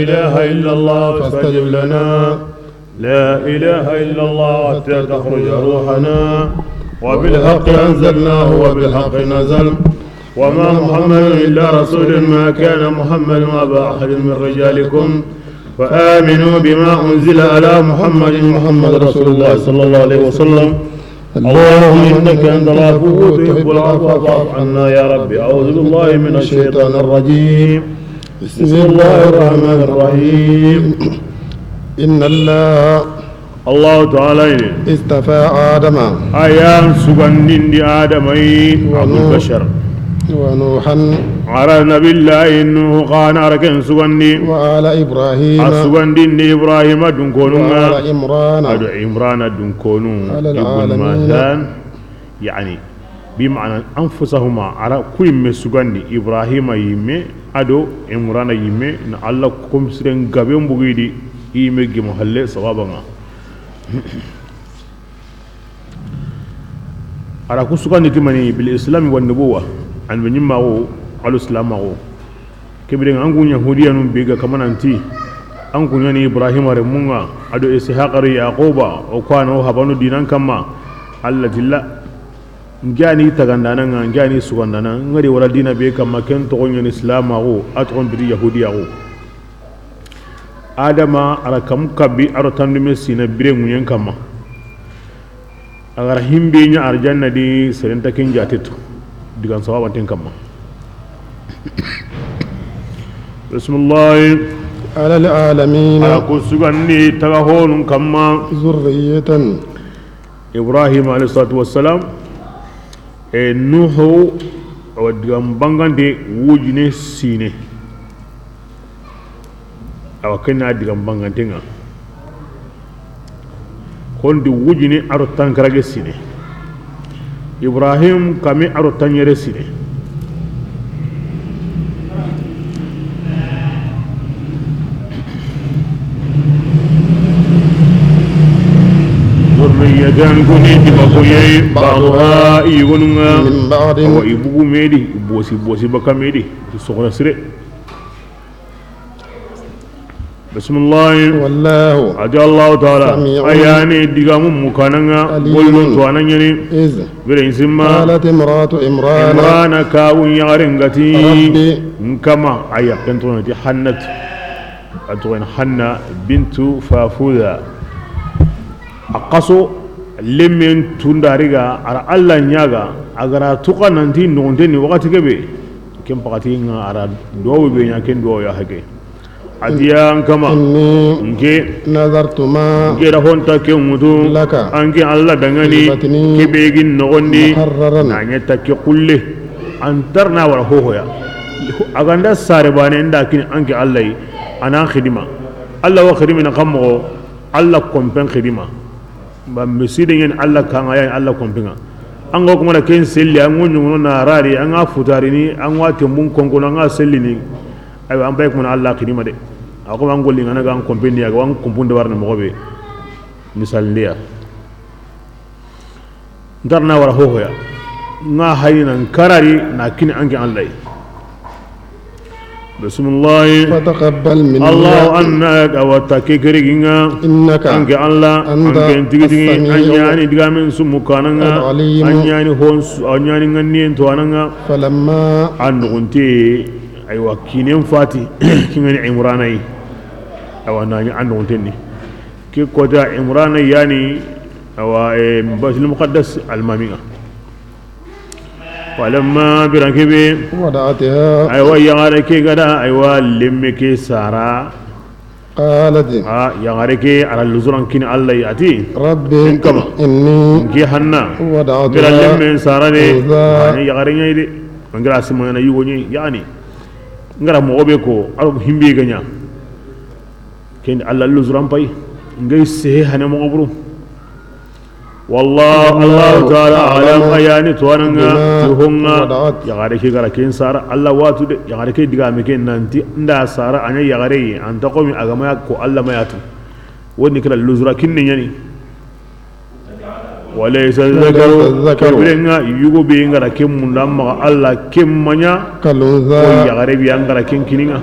إله إلا الله فاستجب لنا. لا إله إلا الله حتى تخرج روحنا. وبالحق أنزلناه وبالحق نزل. وما محمد إلا رسول، ما كان محمد أبا أحد من رجالكم، فآمنوا بما أنزل على محمد، محمد رسول الله صلى الله عليه وسلم. اللهم إنك أنت العفو تحب العفو فاعف عنا يا رب. أعوذ بالله من الشيطان الرجيم. بسم الله الرحمن الرحيم. إن الله الله تعالى اصطفى آدم أيام سغندين دي آدم أبو البشر ونوحا على نبي الله نوح قال أركن سغندي وآل إبراهيم أسغندين دي إبراهيم دنكونون وآل عمران أدو عمران دنكونون على ابن العالمين. ماثان، يعني بمعنى أنفسهما على كل من سغندي إبراهيم يمي أدو عمران يمي إن الله كم سرين غبين بغيدي يمي جمهل صوابنا. على كل سغندي كماني بالإسلام والنبوة an bɛ ɲimago alu silamago kebire an kun yahudiya nun biga kamananti an kun yani Ibrahim re munga ado Ishaq re Yaquba o kwano habanu dinan kama Allah tilla ngani tagandana nga ngani sugandana ngari wala dina be kama ken to nyani islamago atron bi yahudiya go Adama ara kam kabi aro tandume sina bire munyen kama agara himbe nya arjanna di serenta ken jateto digan sawaba ten kama. Bismillah على العالمين ala ko sugandi taga honun kama ذرية Ibrahim alayhi salatu wassalam e Nuhu awa digan bangante wujine sine awa kenna digan bangante nga kondi wujine aro tankarage sine Ibrahim kami aro tanyere sine zurriyatan kuni dibakoye ba'duha igununga من بعض awa ibugu medi bosi bosi baka medi sogona sire. Bismillah والله aja Allah ta'ala سميع ayani digamu mukananga عليم. gollo to ananyani إذ bere insimma قالت امرأة عمران Imrana kawun yarengati ربي nkama aya kentona ti Hannat atoen Hanna bintu Fafuda aqaso lemmen tundariga ara Allah nyaga agara tuqa nanti nonteni wakati kebe kem pakati nga ara dowo be nya ken dowo ya hake adiya nkama إني nke نذرت ما nke da honta ke mutu لك anke Allah dangani بطني kebe gin nogondi محررا na nyata ke kulle antarna wala hohoya aganda sare bane nda kin anke Allah yi ana khidima Allah wa khidima na kammo Allah kompen khidima ba miside ngen Allah kan aya Allah kompenga an ga kuma da ken selli an ngonyo na rari an ga futari ni an wa tembun konko na ga selli ni ayo an bay kuma Allah khidima de ako an golli ngana ga an kompen ni ga an kompun de warna mo be misal ndiya ndarna wala hohoya nga hayina karari na kini anke Allah yi. Bismillah فتقبل مني Allah annaka wa takikiriginga إنك anke Allah أنت anke tigitigi السميع anyani digamen sumukananga العليم. anyani hons anyani ngannien to ananga فلما andugunte aywa kinen fati kingani Imrana yi awa nani andugunte ni ke kota Imrana yani awa Baitul Muqaddas almaminga walamma birakibi وضعتها aywa yagare ke gada aywa lemme ke sara قالت a yagare ke ala luzuran kini Allah yati ربي كما. إني ke hanna bira وضعتها lemme sara de أنثى. ani yagare nyai de ngira simo na yugo nyi yani ngara mo be ko alo himbe ganya ken Allah luzuran pay ngai sehe hane mo buru wallahu Allah ta'ala alam ayani tuwananga بما tuhunga وضعت. yagare ke gara ken sara Allah watu de yagare ke diga me ken nanti nda sara anya yagare anta komi agama ko Allah mayatu woni kala luzura kinni nyani walaysa dhakaru الذكر. kibirenga yugo be ngara ken munda ma Allah ken manya ko كالأنثى yagare bi angara ken kininga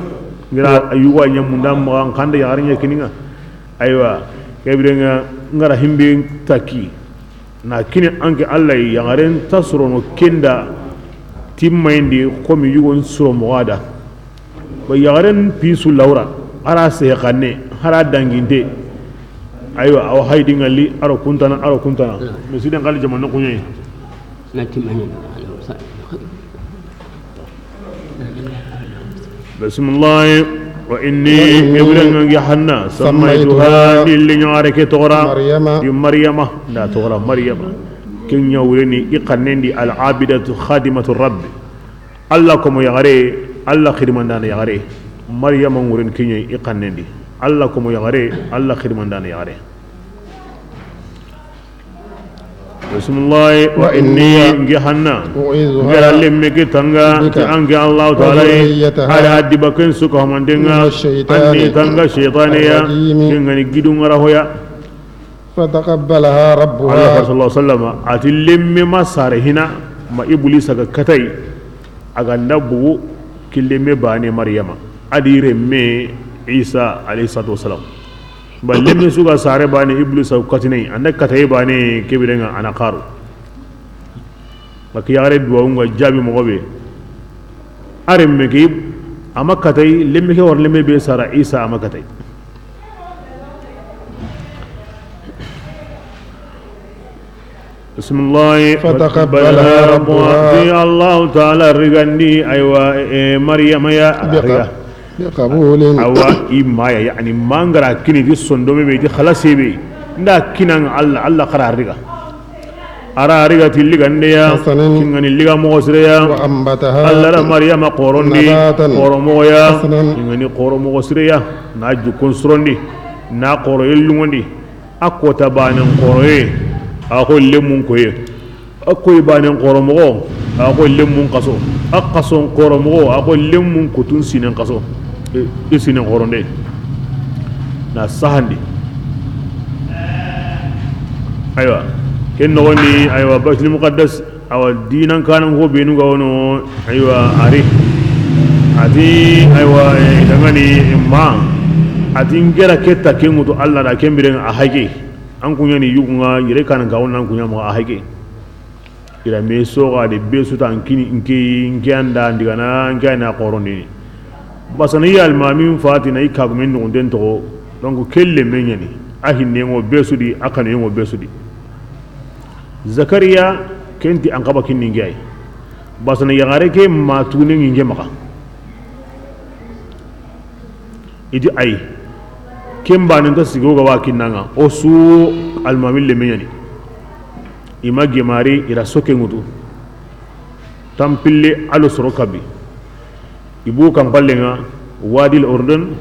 Ngira ayuwa nyamunda ma kanda yagare nya kininga aywa kebirenga ngara himbe taki na kini anke Allah yagaren tasrono kenda timmayndi komi yugon suro mogada ba yagaren pisu laura ara se kanne hara danginte aywa aw haydingali aro kuntana mesiden gali jamano kunye na timmayndi. Bismillah wa inni ibran yahanna sammaytuha lilli nyareke tora maryama la tora maryama kenya wureni iqannendi al abidatu khadimatu rabb Allah komo yagare Allah khidmandana yagare maryama wuren kenya iqannendi Allah komo yagare Allah khidmandana yagare. Bismillah wa inni yahanna gara lemme tanga ange Allah ta'ala ala adibaken suka mandenga anni tanga shaytaniya kengani gidun ngara hoya. Fataqabbalaha rabbuha Allah sallallahu alaihi wasallam ati lemme masare hina ma iblisa ga katai aga nabu killeme bane maryama adire me Isa alayhi salatu wasalam ba lemme suga sare bane iblisa katinai anda katai bane kebirenga ana qaru makiyare duwa nga jabi mogobe aremme ki ama katai lemme ke war lemme be sara Isa ama katai. Bismillah fataqabbalaha rabbuha fi Allah ta'ala rigandi aywa maryam ya biqabulin awa imaya yani mangara kini di sondome be di khalase be nda kinan Allah Allah qara riga ara riga tilligande ya kingani liga mo sire wa ambataha Allah la maryama qorondi qoromo ya kingani qoromo sire ya na jukun surondi na qoro yellugondi akota banen qoroye ako lemun koye ako banen qoromo ako lemun kaso akason qoromo ako lemun kutun sinen kaso isinen qoronde na sahandi aywa ken no woni aywa baytul muqaddas awa dinan kanan ko benu ga wono aywa ari ati aywa dangani ma ati ngera ketta kenguto Allah da kembiren a hage an kunya ni yugunga yire kanan ga wonan kunya mo a hage ira me soga de be suta ankini nke nke anda ndigana nke na qorondi basani ya almami fatina ikagumen no den to donc kelle menyani ahinne ngo besudi akane ngo besudi Zakaria kenti an kaba kinni ngai basana yagare ke matune ngi maka idi ay kemba nan ta sigo ga wakinanga osu almami le menyani image mari ira soke ngutu tampille alo sorokabi ibu kan pallenga wadil ordon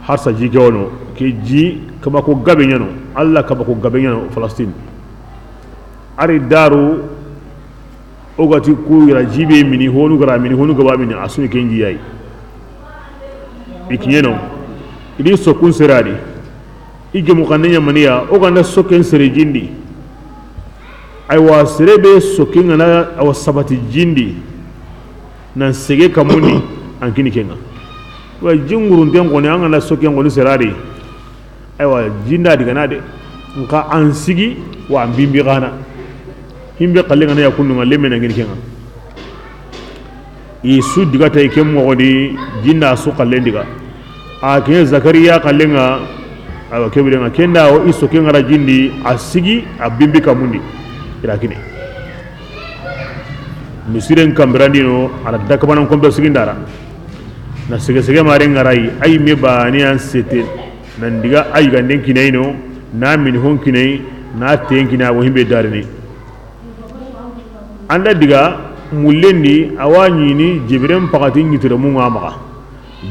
harsa ji gono ke ji kabako gabe nyano Allah kabako gabe nyano Palestine ari daru ogati ku ira jibe mini honu gara mini honu gaba mini asuni kenji yayi ikinyeno idi sokun serari ige mukannenya maniya oganda soken sere jindi aywa serebe soken na awa sabati jindi nan sege kamuni ankini kenga wa jingurun den goni an na soken goni serari aywa jinda diga na de nka an sigi wa bimbi gana himbe qalle ngana yakunu ngalle men ngini kenga isu diga tay kem mo di jinda su qalle diga a ke Zakariya qalle nga awa kebire nga kenda o isu ke ngara jindi a sigi a bimbi kamundi irakine misiren kambrandi no ala dakabanan kombe sigindara na sige sige mare ngarai ay me bani an sete nan diga ay ganden kinay no na min hon kinay na ten kina wo himbe darni anda diga mullendi awa ñini jibiren pagati ñitire mu ŋa maxa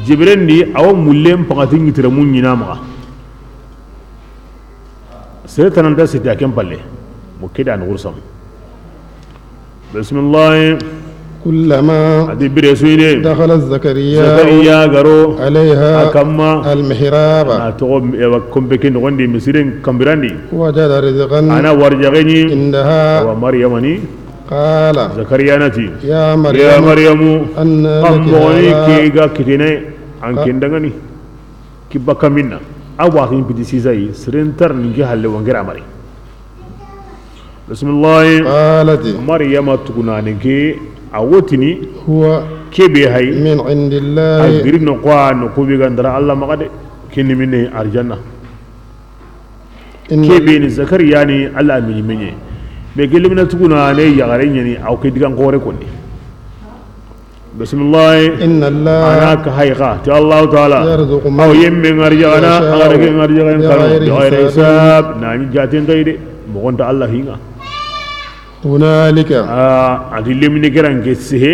jibiren di awa mullen pagati ñitire mu ñina maxa sere tananta sete a ken palle mo keda an xursam. Bismillah كلما adi bire suide دخل زكريا Zakariya garo عليها akamma المحراب na togo kombe ke nogondi misiren kambirandi وجد رزقا ana warjaxeñi عندها awa maryamani قال Zakariya nati يا ya مريم Maryamu أن لك kam mogoni هذا ke ga kitene An kendangani kibaka minna awa kin piti sisai sirentar ninki halle wangira amari bismillah قالت maryama tugunaninke awotini هو kebe hay من عند الله agiri no kwa no kubi gandara Allah magade kinni minne arjanna إن kebe ni zakariya ni Allah mini menye be gelimna tuguna ne yagare nyani aw ke digan kore konni bismillah إن الله ana ka hayqa ti Allah ta'ala يرزق aw من yemme ngarjana يشاء agarge ngarjana kanu بغير bi ghairi حساب. hisab na mi jaten tayde mo gonta Allah hinga هنالك a adi lemine geran ke sihe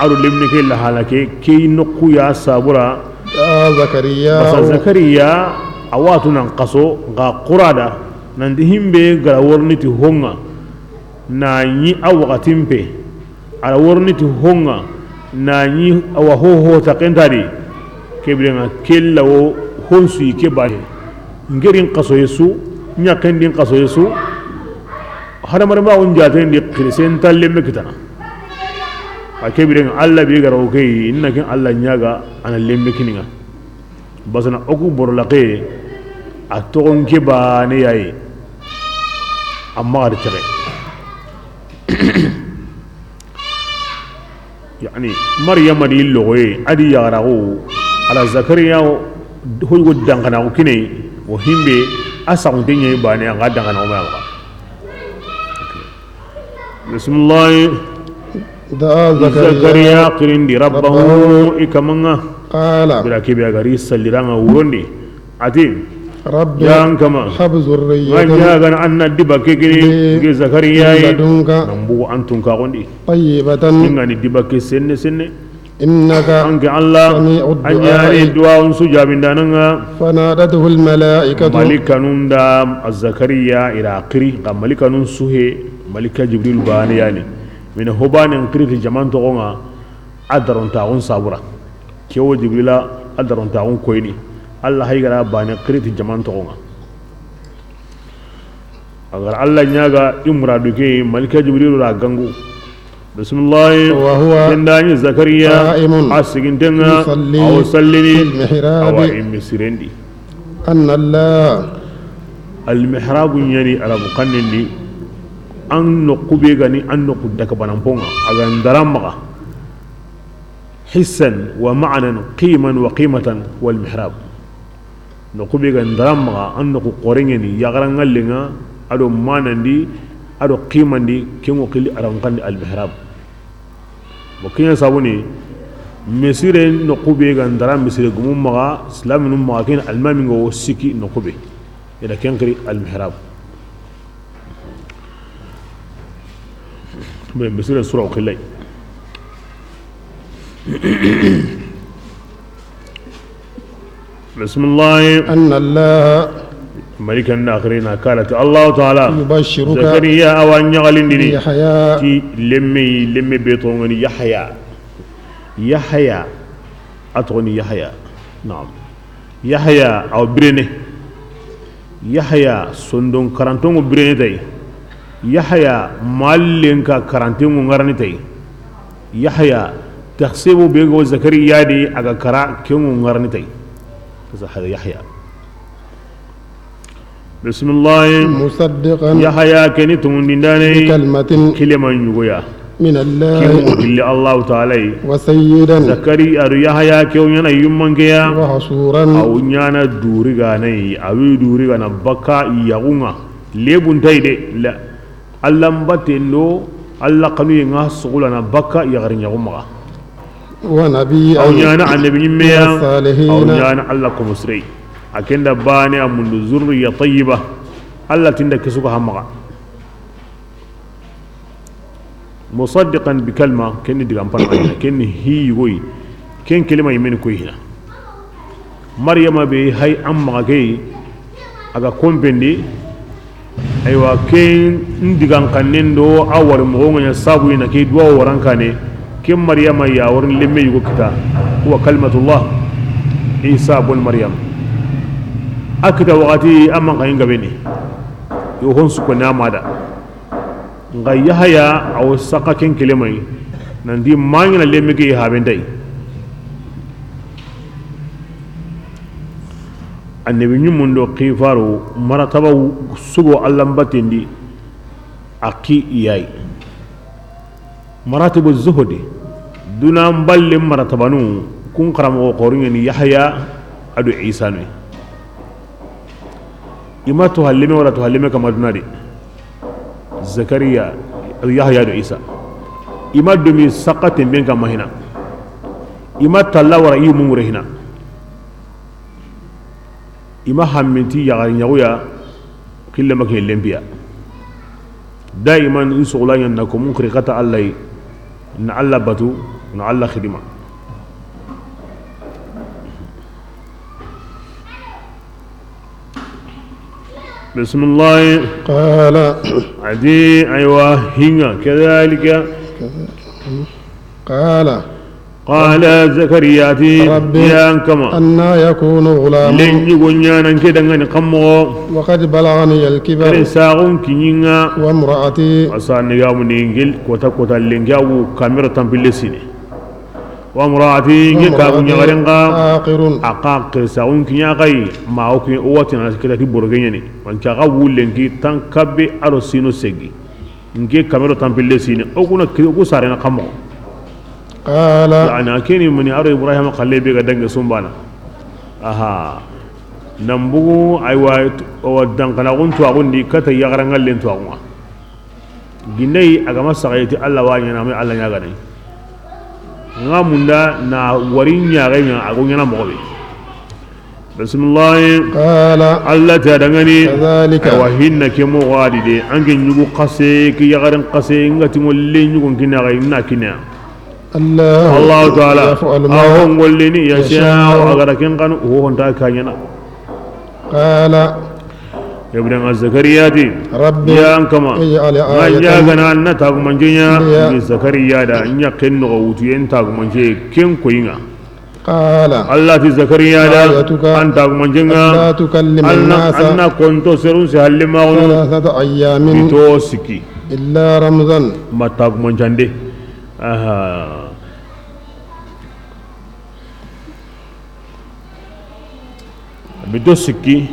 aro lemine ke lahala ke ke nokku ya sabura دعا زكريا basa zakariya awatu nan kaso ga qurada nan di himbe gara worniti honga na yi a wakatin pe ara worniti honga na yi awa ho ho takentari ke birenga kella wo honsu ike ba ngerin kaso yesu nya kendin kaso yesu hada marma on jaten di krisen talle me kitana a ke birenga alla bi gara o ke inna kin alla nyaga ana lemme kininga basana oku borlaqe a togon ke baane yayi amma ar tere yani maryama di logoye adi yagarago ala zakariya hoygo dankanago kine o himbe a sagunte ɲɛ baane an ka dankanago ma yaga bismillah دعا زكريا zakariya qirindi rabbahu ikamanga قال bira kebe agari salliranga wurondi ati رب yan kama هب ذرية nganya gana anna diba kekini ge zakariya من لدنك nambu antun ka gondi طيبة ngani diba ke senne senne إنك anke Allah سميع anyani الدعاء du'a on su jabindananga فنادته الملائكة malika nun da zakariya ira qiri ga malika nun suhe malika jibril bani yani min hobani qiri ti jaman to gonga adaron ta on sabura kewo jibrila adaron ta on koyni Allah haygara bani qiri ti jaman to gonga agar Allah nyaga imradu ke malika jibril ra gangu bismillah وهو kendani zakariya قائم asigintenga يصلي aw sallini في المحراب awa imisirendi أن الله المحراب يعني arabu kannindi an nokku be gani an nokku daga banamponga aga ndarammaga hissan wa ma'nan qiman wa qimatan wal mihrab nokku be ga ndarammaga an nokku qorengeni yagarangallenga ado manandi ado qimandi kengo qili arabu kandi al mihrab bo kinya sabuni mesire nokku be ga ndara mesire gumu maga islam nu maga kin almami ngo siki nokku be ila kenkri al mihrab mesire sura qilay بسم الله أن الله ملك الآخرين قالت الله تعالى يبشرك زكريا أو أن يغلندني بيحيى تي لمي لمي بيتونغني يحيى يحيى أتغني يحيى نعم يحيى أو بريني يحيى سندون كرانتونغ بريني تاي يحيى مالينكا كرانتونغ غراني تاي يحيى تحسبه بيغو زكريا دي أغا كرا كيونغ غراني تاي هذا يحيى بسم الله مصدقا يحيى كني تمنداني بكلمة كلمة يغويا من الله كيمو الله تعالى وسيدا زكريا أرو يحيى كيو يانا يمانكيا وحصورا أو ñana duriga nay awi duriga na baka yagunga lebun tay de la Allah mbatte no Allah kanu nga sugula na baka yagari ñaguma ونبيا aw ñana annabi ñimmeya من aw الصالحين ñana Allah ko musrei akenda bani amundu zurriya tayyiba Allah tinda kisuka hamaga musaddiqan bi kalma kenni diga ampan ayna kenni hi goy ken kelima yimen koy hina maryama be hay amma ke aga kompendi aywa ken ndigan kannen do awar mo nganya sabu ina ke duwa waran kane ken maryama ya warin lemme yugo kita huwa kalmatullah isa ibn maryam akita wakati amma kayin gabe ne yo hon su ko namada nga yahaya aw saka ken kelemai nandi mangina lemme ke haben dai Annabi nyumun do qifaru marataba sugo Allah batendi aki iyai maratibu zuhudi duna balle maratabanu kun karamo qorun ni Yahya adu Isa ne ima to halime wala to halime kama dunari Zakariya adu Yahya adu Isa ima dumi saqatin ben kama hina ima talla wara yi mun hina ima hamminti yagari nyaguya kille make lembiya daiman insulan yannakum munkrikata allai na alla batu na alla khidma بسم الله قال عدي أيوة هنا كذلك قال قال زكريا يا كما أن يكون غلام لن يغنيانا كده غني قمو وقد بلغني الكبر ساغون كينينا وامرأتي أسان يوم نينجل كوتا كوتا لينجاو كاميرا تامبلسيني وامرأتي كابو نيغرنغا آقر أقاق ساغون كينيا ما أوكي أواتنا كده تبورغيني وانكا غاو لينكي تنكبي أروسينو سيجي نجي كاميرا تامبلسيني أو كنا سارنا قمو قال يعني كيني من أرى إبراهيم قال لي بيجا دنج سنبانا أها نمبو أيوة ودن قنا قنت أقول لي كتا يغرنا اللي أنتوا أقوى جناي أجمع سعيتي الله وين أنا الله يغني نعمنا نورين يغني أقول أنا مغبي بسم الله قال الله تدغني كذلك وهن كمو غادي دي أنك نيجو قسي كي يغرن قسي نغتي مولي نيجو كنا غينا كنا الله تعالى أهم ولني يشاء أغرقين قانو هو أنت كاينا قال يبدأ زكريا ربي يا كما ما يجانا أن تاغ منجيا زكريا دا إن يقين غوتين تاغ منجي كين كوينا قال الله في زكريا دا أن تاغ منجيا لا تكلم الناس أن كنت سرون سهل ما ثلاثة أيام بتوسكي إلا رمزا ما تاغ منجندي آه bito sikki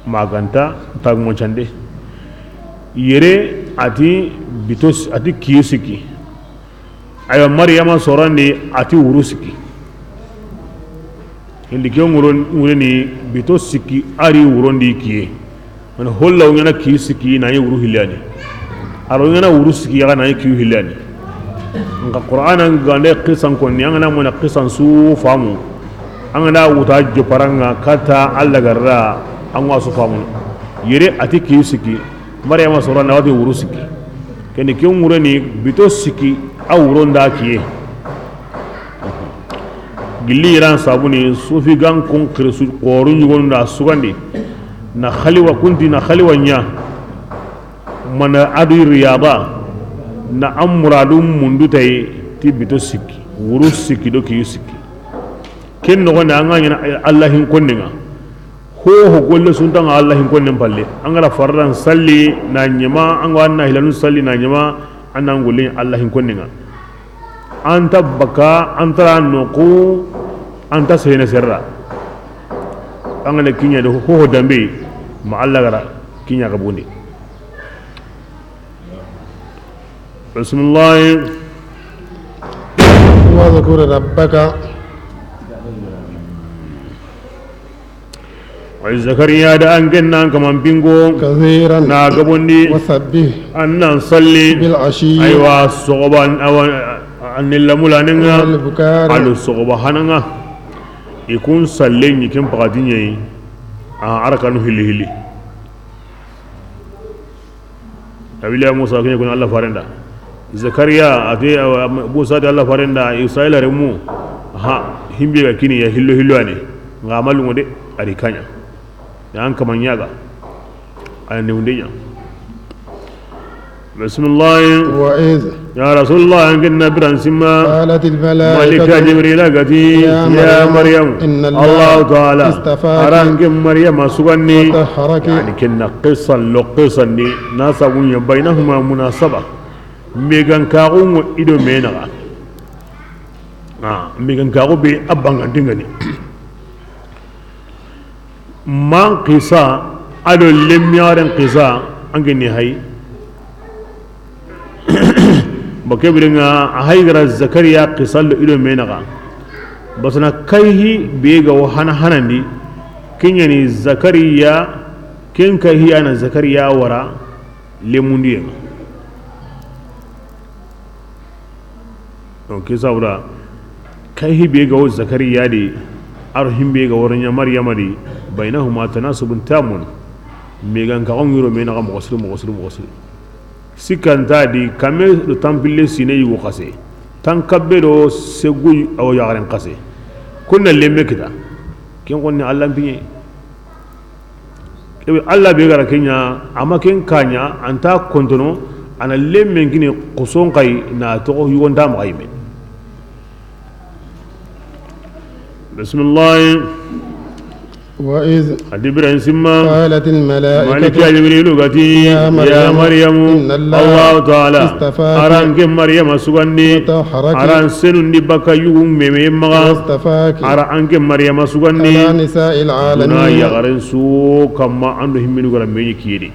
maganta tagmo chande yere ati bito ati kiyo sikki ayo maryama sorandi ati wuru sikki indi ke nguroni bito sikki ari wurondi kiye man holla ngana kiyo sikki na wuru hilani aro ngana wuru sikki ya na kiyo hilani nga qur'ana ngande qisan kon ni ngana mona qisan su famu angana wuta joparanga kata alla garra an wasu famu yere ati kiyo sikki maryama soranda wati wuru sikki keni ke nguroni bito sikki a wuronda kiye gilli yiran sabuni sufi gan kun kirsu qorun yugonda sugandi na khaliwa kunti na khaliwa nya mana adu riyada na amradum mundu tay ti bito sikki wuru sikki do kiyo sikki ken no na anga nya Allah hin konninga ho ho golle sun tan Allah hin konnin palle angara farran salli na nyima anga anna hilanu salli na nyima annan golle Allah hin konninga anta baka antara nuqu anta sehena serra anga le kinya do ho ho dambe ma Allah gara kinya ga bundi bismillah wa dhkur rabbaka وزكريا دا أنجنا كمان بينغو كثيرا ناقبني وسبه أن نصلي بالعشي أيوة الصغبان أو أن اللمولا نعا على الصغبة هنعا يكون صلين يكون بعدين أركانه هلي هلي أبيلا موسى كن يكون الله فارندا زكريا أتي موسى الله فارندا إسرائيل رمو ها هم بيجا يا هلو هلو أني غاملو مدي أريكانيا yang kamanyaga أنا نديا بسم الله وإذ يا رسول الله أنكنا برانسما قالت الملائكة ملك جبريل قتي يا مريم إن الله تعالى اصطفاك أرانك مريم سغني وطهرك يعني كنا قصة لقصة ناس بينهما مناسبة ميغان كاغو إدو مينغا ميغان كاغو بي أبان دينغني Man qisa ado lemyaren qisa ange ni hay bokebiringa haygara Zakariya qisa lo ilo menaga basna kayhi bega wa hana hanandi kinyani Zakariya ken kayhi ana Zakariya wara lemundiye donc kisawra kayhi bega wa Zakariya di arhim bega waranya Maryama di bainahuma tanasubun tamun megan ka ngiro menaga mo sulu sikanta di kame do tampille sine yugo kase tankabbe do segu aw yagaren kase kunna lemme kita ken konni Allah pinye e Allah be gara kenya ama ken kanya anta kontono ana lemme ngini kuson kay na to yugonda ma kay men bismillah وإذ قالت الملائكة مالك يا جبريل قتي يا مريم الله تعالى أرانك مريم سغني أران سنن بك يوم ميمغا أرانك مريم سغني على نساء العالمين يا غرن سو كما أنهم من غير ميكيري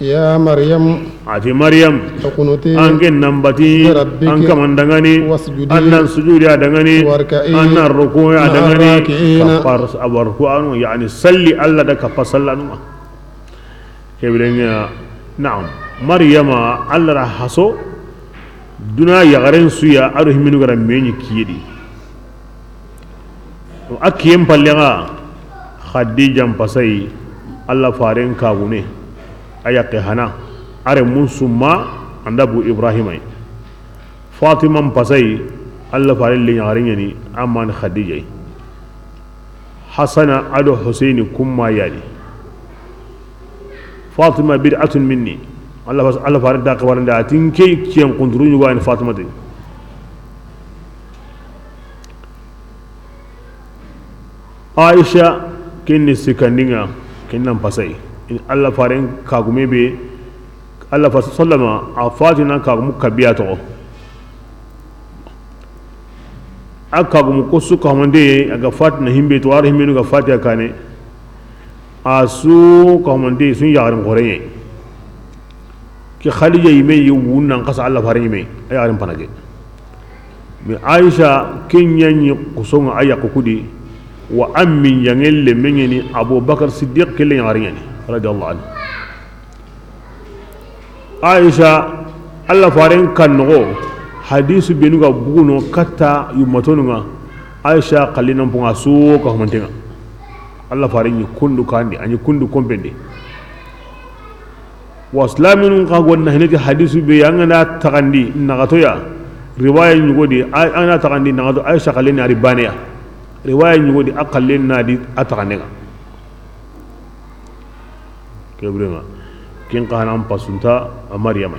يا مريم أتي مريم أنك نمبتي أنك من دغني أن سجود يا دغني أن الركوع يا دغني كفر أبركوع يعني صلي الله ده كفر صلى نما كبرين نعم مريم الله رحسو دنا يغرن سويا أروح منو غير ميني كيدي أكيم بالله خديجة بساي الله فارن كابونه ayaqe hana are mun summa andabu ibrahim ay fatima pasay alla farile nyaari ngani amman khadija hasana ado husaini kumma yali fatima bid'atun minni alla alla farile da qawaranda tinke cien kunturu nyugo an fatima de aisha kinni sikandinga kinnan pasay in alla faren kagume be alla fa sallama a fatina kagumu kabiya to a kagumu ko su kamande aga fatina himbe to ar himbe ga fatiha kane a su kamande sun yarin gore ki khalija yime yunnan qasa alla faren yime ayarin panage mi aisha kinyanyi kusonga ayakukudi wa ammin yangelle mengeni abubakar siddiq kelle yarin yani رضي الله عنه عائشة الله فارن كنغو حديث بينوغا بغونو كتا يمتونغا عائشة قلنا بغا سوكا همانتنا الله فارن يكوندو كاندي أن يكوندو كومبندي واسلامين قاقونا هنتي حديث بيانا تغندي نغطويا رواية نغودي أنا تغندي نغطو عائشة قلنا ربانيا رواية نغودي أقلنا دي أتغندي كبرنا كين قهنا أم بسنتا مريم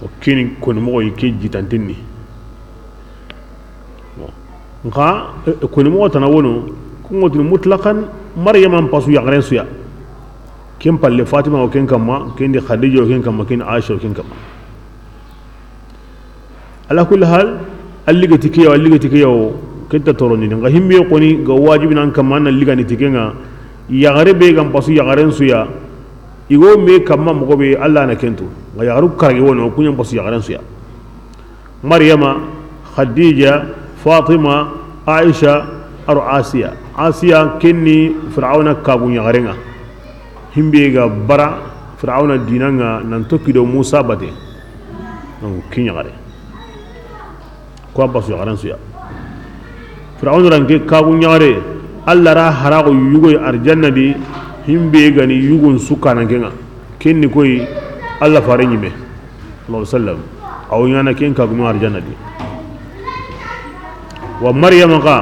وكين كون مو يكي جتانتني نكا كون مو تناولو كون مطلقا مريم أم بسو يغرن سيا كين بالي فاطمة وكين كما كين دي خديجة وكين كما كين عائشة وكين كما على كل حال اللي تكيا اللي تكيا kenta toroni nga himbe koni ga wajibi nan kamma nan liga ni tikenga yagare be gam pasu yagaren suya igo me kamma mo be Allah na kentu nga yagaru karage wono kunya pasu yagaren suya Maryama Khadija Fatima Aisha ar Asiya Asiya kenni Fir'auna kabu yagarenga himbe ga bara Fir'auna dinanga nan tokido Musa bate nan kinya gare ko pasu yagaren suya Fir'aun ranke kagu nyaare alla ra harago yugo arjanna di himbe gani yugon suka nan kenga kenni koy alla fare nyime sallallahu sallam aw nyana ken kagu ma arjanna di wa maryam ka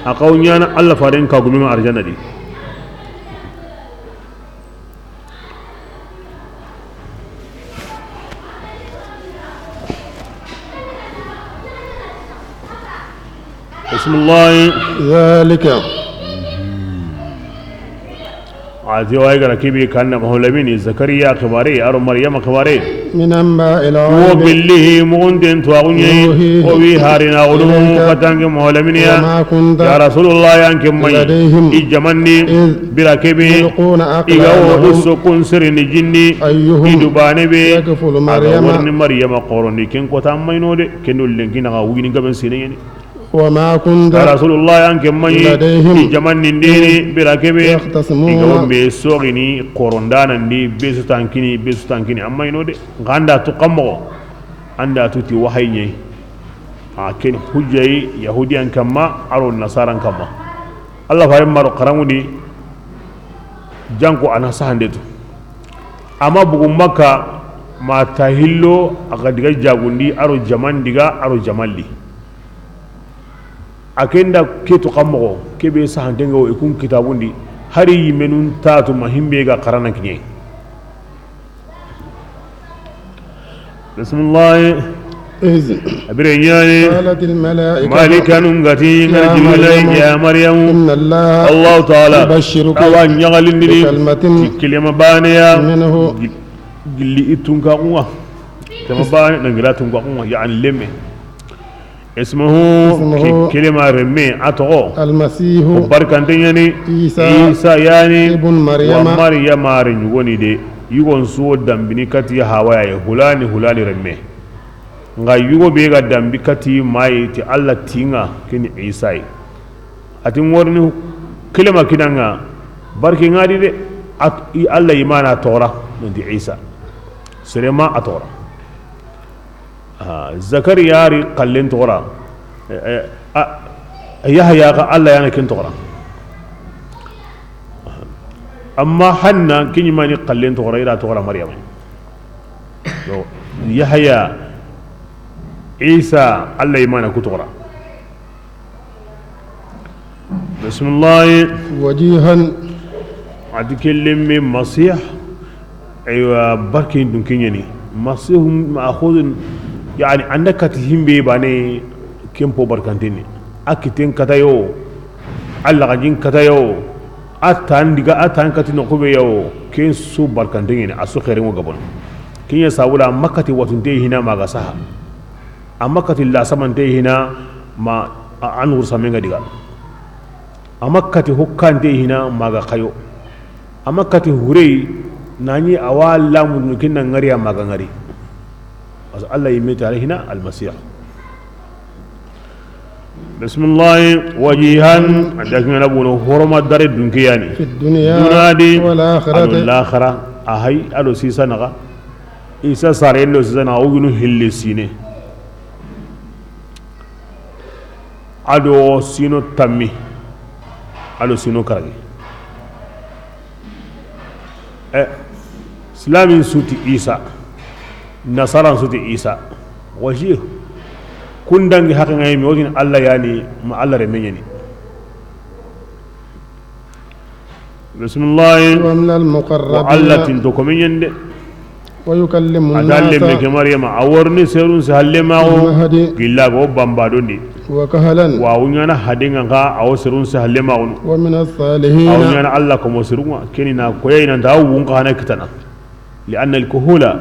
akaw nyana alla fare kagu ma arjanna di بسم الله ذلك Ati way gara kibi kanna mahulamini Zakariya khibari aro Maryam khibari من أنباء wo الغيب billihi mugunden tuwagunye نوحيه o wi harina gulu إليك katange mahulaminiya وما كنت ya rasulullah yanke mai لديهم ijamanni إذ birakebi يلقون igawo أقلامهم usokun sirini jinni أيهم idubane be يكفل aga مريم warni Maryama koroni ken kota mayno de ken lenki naga wugini gaben sine yeni وما كنت ya rasulullah yanke mai لديهم ijamanni ndini birakebe igawo يختصمون be sogini korondana ndi be sutankini be sutankini amayno de nganda tu kammo anda tuti wahay nyai a ken hujjai yahudiyan kamma aro nasaran kamma Allah fare maro karamudi janko ana sahande tu amma bugu makka ma tahillo aga diga jagundi aro jaman diga aro jamalli akenda ketu kammo kebe sahande ngo ikun kitabundi hari yimenun tatu mahimbe ga karana kinye bismillah إذ abire nyani قالت الملائكة malika nungati يا ngarjilai مريم ya maryam إن الله Allah ta'ala يبشرك awa nyagalindini بكلمة kilema baneya منه gilli itunka kunga kama bane nangira tunka kunga yani lemme ismuhu اسمه kilema remme atogo المسيح barkante yani عيسى isa yani ابن wa مريم maryama re nyugoni de yugon suwo dambini kati hawa ya hulani hulani remme nga yugo be ga dambi kati mai ti alla tinga kini isa yi ati ngorni kilema kinanga barke ngadi de at i alla imana tora nanti isa serema atora zakariya ri qallen tora yahya ga alla yana kin tora amma hanna kinyi mani qallen tora ila tora maryam do yahya isa alla imana ku tora bismillah وجيها atikelemme masih aywa barkin dun kinyani masih ma'khudun yani andaka tihimbe bane kempo barkantini akiten katayo alla gajin katayo atan diga atan katino kube yo ken su barkantini asu khairin gabon kinya sabula makati watunte hina maga saha amakati la samante hina ma anur samenga diga amakati hokkante hina maga kayo amakati hurei nani awala mumkin nan ngari maga ngari as Allah yimita hina almasih bismillah wajihan adakin rabuno horoma dare dunkiyani في الدنيا dunadi ado والآخرة l'akhira ahay ado sisa naga isa sare lo sisa naga ugunu hille sine ado sino tammi ado sino karagi islamin suti isa nasaran suti isa wajih kundangi hakan ngai mi wodin alla yani ma alla remenyani bismillah ومن wa alla المقربين tinto ko menyende ويكلم adalle me الناس ke maryama aworni serun sa halle في mawo المهد gilla go bamba dondi وكهلا wa wunyana hadenga ka awo serun sa halle mawo ومن aw الصالحين nyana alla ko mosirunga keni na koyay nan taw wunka hana kitana li anna al kuhula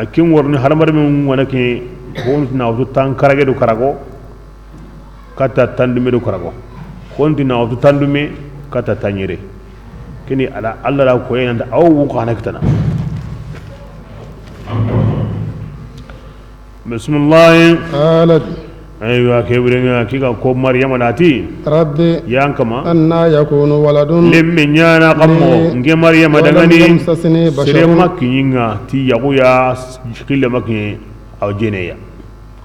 akin warni harmar min wana ke honti na wutu tan karage do karago kata tandume do karago honti na wutu tandume kata tanyere keni ala alla la koyay nan aw wunka hana kitana bismillah قالت aywa kebrenga kika ko maryama nati ربي yankama أنا يكون ولد lemme nyana kammo لي nge maryama ولم dangani يمسسني بشر serema kinyinga ti yaguya khille makinye aw jeneya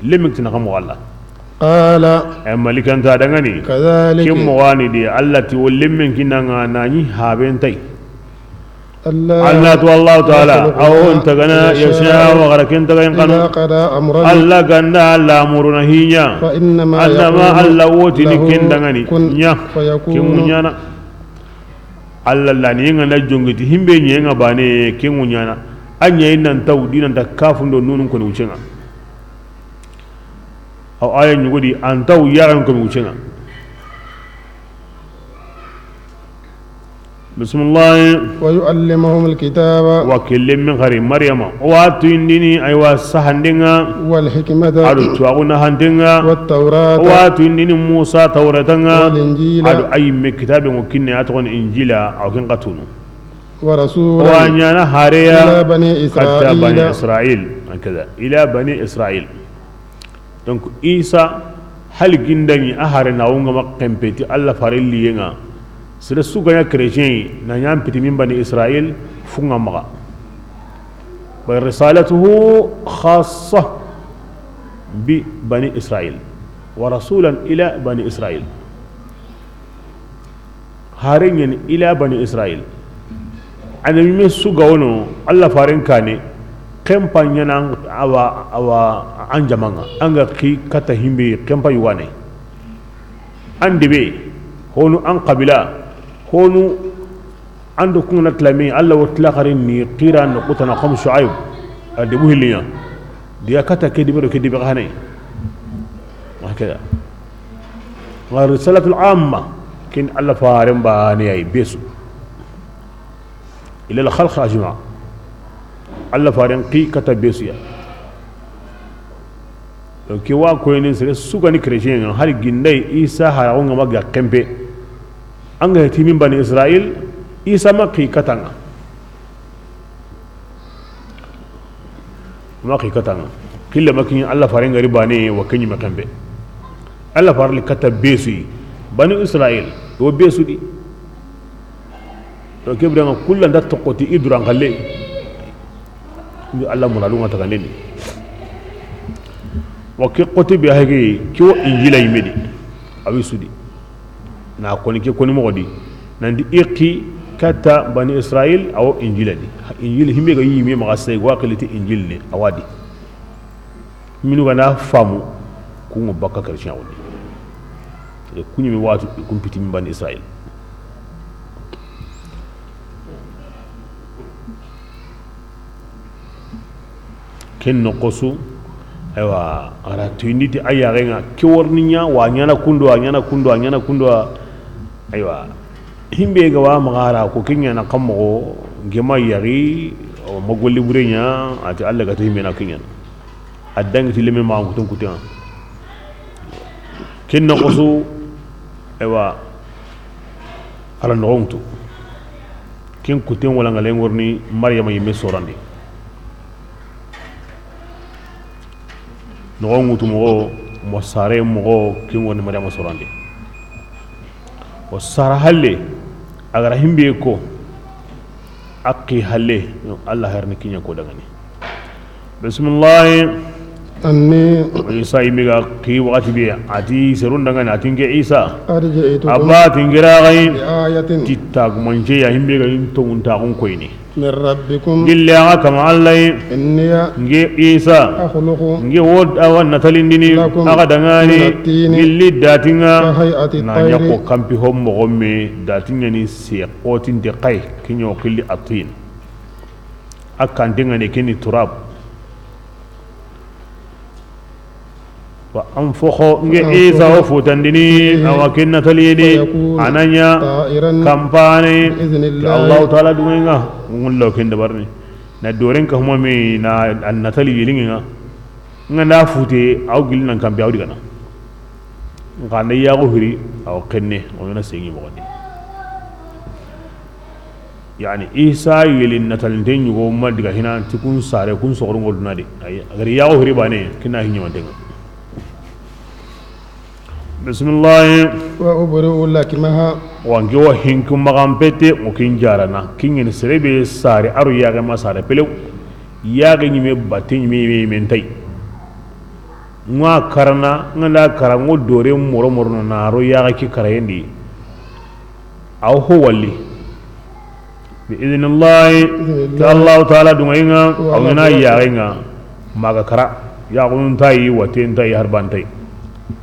lemme tina kammo alla قال e malikanta dangani كذلك kimmo wani de alla ti wollemme kinanga nani haben tay الله alla to allah taala يخلق aw ما intagana yasha يشاء wa garakin tagayin إذا kanu قضى أمرا alla ganda alla amuruna hinya فإنما annama يقول alla wotini له ken dangani كن nya ken فيكون munyana alla la ni nga na jongiti himbe nyenga bane ken munyana anya nan taw dinan ta kafundo nunun ko ni wucenga aw aya nyugodi an taw yaran ko mi wucenga بسم الله. ويعلمهم الكتاب. وكل من غير مريم واتينني أيوا سهندنا. والحكمة. أدو تواغنا هندنا. والتوراة. واتينني موسى توراتنا. والإنجيل. أدو أي من كتاب ممكن أتغن إنجيلا أو كن قتونو. ورسولا. وأنا هاريا. إلى بني إسرائيل. بني إسرائيل هكذا إلى بني إسرائيل. دونك إيسا هل جندني أهرنا ونغم قمبتي الله فارلينا. سر سوغايا كريتين نانيام بتي من بني إسرائيل فونغا مغا. بل رسالته خاصة ببني إسرائيل ورسولا إلى بني إسرائيل. هارين إلى بني إسرائيل. أنا مي سوغاونو الله فارن كاني كم بانيان أوا أنجمانا أنغا كي كتا هيمبي كم بايواني أندبي هونو أن قبيلة هونو عنده كنا تلامي الله وتلاقرين ني قيران نقطنا قوم شعيب أدبوه ليا ديا كتا كدي برو كدي بغاني وهكذا. والرسالة العامة كن الله فارن باني أي بيسو إلى الخلق أجمع الله فارن قي كتا بيسو يا كي وا كوينين سر سوغاني كريشين هاري جندي إيسا هاراونغ ماغا كمبي أنغا تيمين بني إسرائيل إيسا ما قي كتانا ما قي كتانا كل ما كين الله فارن غريباني وكني ما كمبي الله فارن كتا بيسو بني إسرائيل هو بيسو دي donc كبرنا كل عند تقوتي إدران خلي الله مرادو تغنيني وكي قوتي بهاجي كيو إنجيل يمدي أبي سودي نا كوني كي كوني مغدي نندي إقي كتا بني إسرائيل أو إنجيل دي إنجيل هم يجي يمي مغسى واقلتي إنجيل ني أوادي منو غنا فامو كونو بكا كريشان ودي كوني مي واتو كون بيتي من بني إسرائيل كن نقصو أيوة أرى تيندي أيارينا كورنيا وانيانا كندوا أنيانا كندوا أنيانا كندوا أيوة هم بيجوا مغارة كوكينيا نكمو جما ياري أو مغولي برينيا أتي الله كتير بينا كينيا أدنى تلمي ما أنكتم كتير كن نقصو أيوة على نعومتو كن كتير ولا نعلم ورني مريم يمي سوراني نغونغ مغو مساري مغو كيمو نمريم سوراندي وسارة هلي أغرا همبي كو أقي هلي الله هرني كينيا كو دغني بسم الله أني عيسى يميغا كي وقت بي أتي سرون دغني أتينك عيسى أرجعتكم أبا تنجراغي بآية تتاق منجي همبي انتو انتاقون كويني من ربكم جل كما الله إني نجي عيسى أخلق نجي ود أو نتلندني أغدغاني جل داتينا نانيا كامبي هم مغمي داتينا ني سيقوتين دقاي كنيو كل أطين أكاندينا نكني تراب وأنفخ نجي عيسى وفوتندني أو كنا تليني أنانيا كامباني الله تعالى دوينغا ngullo kende barni na doren ka huma me na annatali yelinga ngana fute aw gilnan kambe aw digana ngana yago hiri aw kenne ona sengi mo ni yani isa yelin natalinde nyugo ma diga hina tikun sare kun sogoro ngoduna de ay agari yago hiri bane kina hinyi mantenga bismillah wa ubri'u lakimaha wange wa hinku magampete mukin jarana kingin serebe sare aru yaga ma sare pelew yaga nyime batte nyime mentai ngwa karana ngala karango dore moro moro na aro yaga ki karayendi aw ho walli bi idhnillah ta Allah ta'ala dunga aw na yaga maga kara yagun tayi waten tayi harban tayi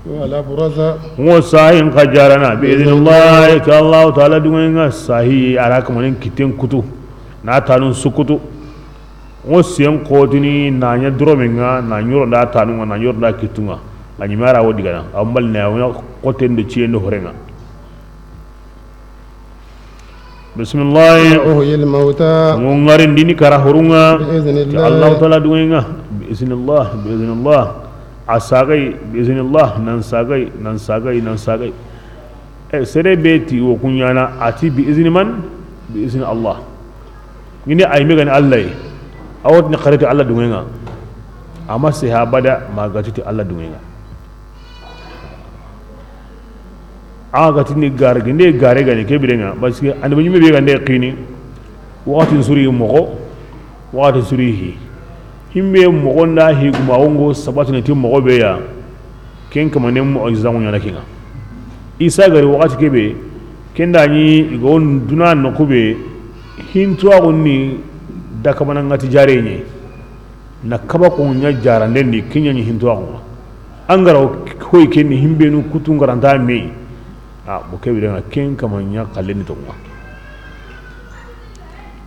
ولا برزة وصاين خجارنا بإذن الله الله تعالى دونغا صحيح أراك من كتين كتو ناتانون سكتو وسيم قوتني نانيا درومينغا نانيور دا تانونغا نانيور دا كتونغا نانيمارا وديغانا أمبال ناونا قوتين دو تشين هورينغا Bismillah. أحيي الموتى. Ngongarin dini kara hurunga. بإذن Allah الله. Ta'ala dunga biiznillah, biiznillah, asagay biiznillah, nan sagay, nan sagay, nan sagay, e sere beti wo kunyana ati biizni man biizni Allah ngini ay megani Allah yi awot ni kharati Allah dunga ama seha bada magati Allah dunga aga tini gar ginde gare gane ke birenga parce que ande nyime be gande qini wakati suri mogo wakati suri hi himbe mogo nda hi guma wongo sabatu ne ti mogo be ya ken kama ne mo examu nyana kinga isa gari wakati kebe kenda ni igo duna no kube hintu agonni dakamana ngati jare ni na kaba ko nya jarande ni kinya ni hintu agon angara koy ken himbe nu kutu ngaranta me a bo kebe nga ken kama nya kalle ni tonga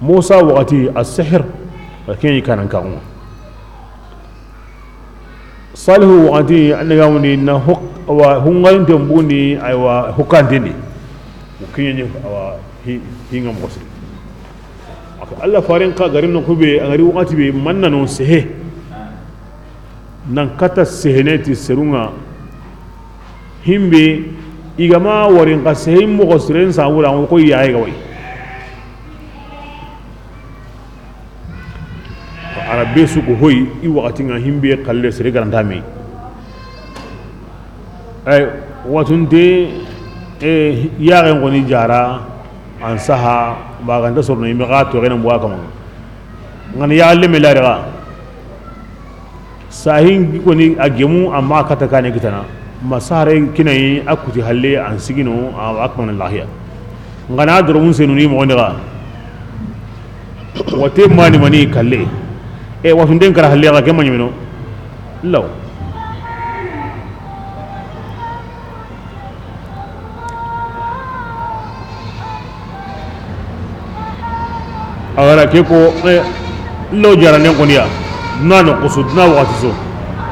Musa wakati as-sihr ken kanan ka ngo Salihu wakati annaga woni na huk wa hungal tembundi aywa hukante ni kinya ni awa hi ngam ko siri Allah farin ka garin no kube angari wakati be manna no sehe nan kata seheneti serunga himbe igama warin ka sehe mo ko siren sa wala ko yaay ga way arabe su ko hoy i wakati nga himbe kalle sere garanta me ay watunde e yaare ngoni jara an saha baganda sorno yimbe ga to rena mwa kama ngani ya alle melare ga sahin ko ni agemu amma kata kane kitana masare kinai akuti halle an sigino akman lahiya ngana doro mun senu ni mo ga wate mani mani kalle e watunden kara halle ga kemanya mino law agara ke ko lo jarane ngoniya nano kusud na wakati so